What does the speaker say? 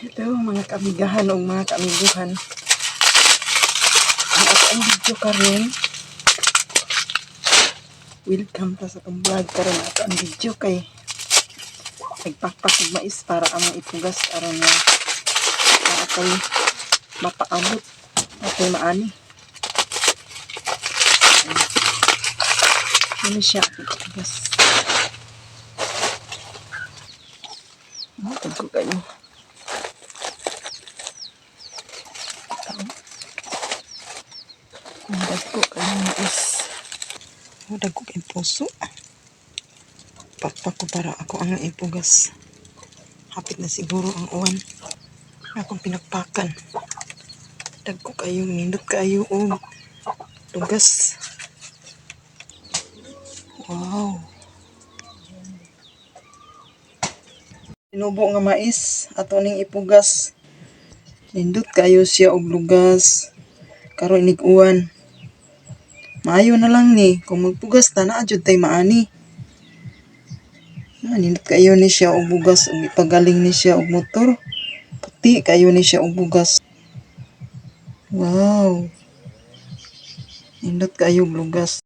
Hello, mga kaamigahan o mga kaamiguhan. Ang ako ang video karon. Welcome ta sa akong vlog. Karon ato ang video kay nagpakpak og mais para among ipugas aron nga naa kay mapaabot, atay maani. Ano siya ipugas? Ano ko kayo? Ang dagko kayo mais. Ang dagko kay puso. Pakpak ko para ako ang ipugas. Hapit na siguro ang uwan. Akong pinakpakan. Dagko kayo, nindot kayo og lugas. Wow. Tinubo nga mais ato ning ipugas. Nindot kayo siya og lugas. Karon inig uwan. Maayo na lang ni kung magpugas ta, naa jud tay maani. Ah, nindot kayo ni siya og bugas ug ipagaling ni siya og motor. Puti kayo ni siya og bugas. Wow. Nindot kayo og lugas.